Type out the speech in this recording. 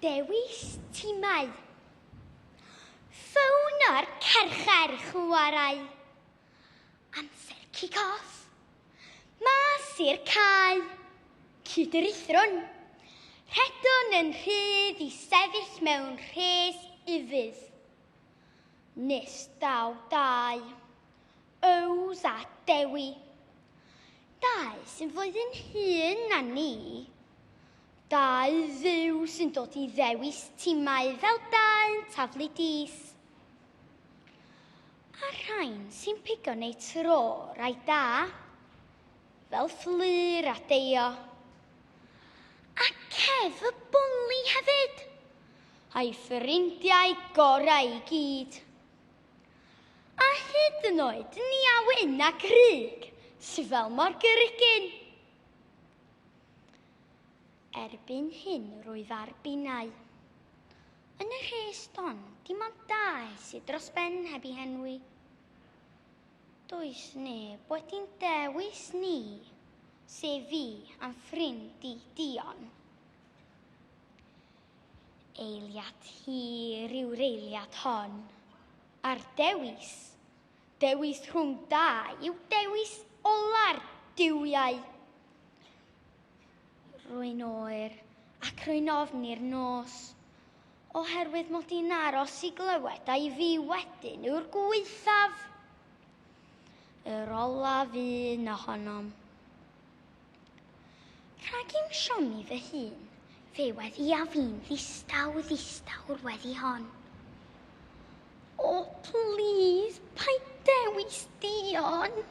Dewis timau. Ffown o'r carchar chwarae. Amser kick-off. Mas i'r cae. Cyd-ruthrwn. Rhedwn yn rhydd i sefyll mewn rhes ufudd. Nes daw dau. Ows a Dewi. Dau sy'n flwyddyn hŷn na ni. Dau dduw sy'n dod i ddewis timau fel dau'n taflu dis. A rhain sy'n pigo neu tro rai da, fel Fflur a Deio. A Kev y bwli hefyd, a'i ffrindiau gorau i gyd. A hyd yn oed Nia Wyn a Grug sydd fel mor gyrigyn. Erbyn hyn rwyf ar binnau. Yn y rhes don, dim ond dau sydd dros ben heb i henwi. Does neb wedi'n dewis ni, sef fi a'n ffrind i Dion. Eiliad hir yw'r eiliad hon. A'r dewis, dewis rhwng dau yw dewis ola'r duwiau. Rwy'n oer ac rwy'n ofn i'r nos, oherwydd mod i'n aros i glywed a'i fi wedyn yw'r gwaethaf. Yr olaf un ohonom. Rhag i'm siomi fy hun, fe weddïaf fi'n ddistaw ddistaw'r weddi hon. O, plîs, paid dewis Dion!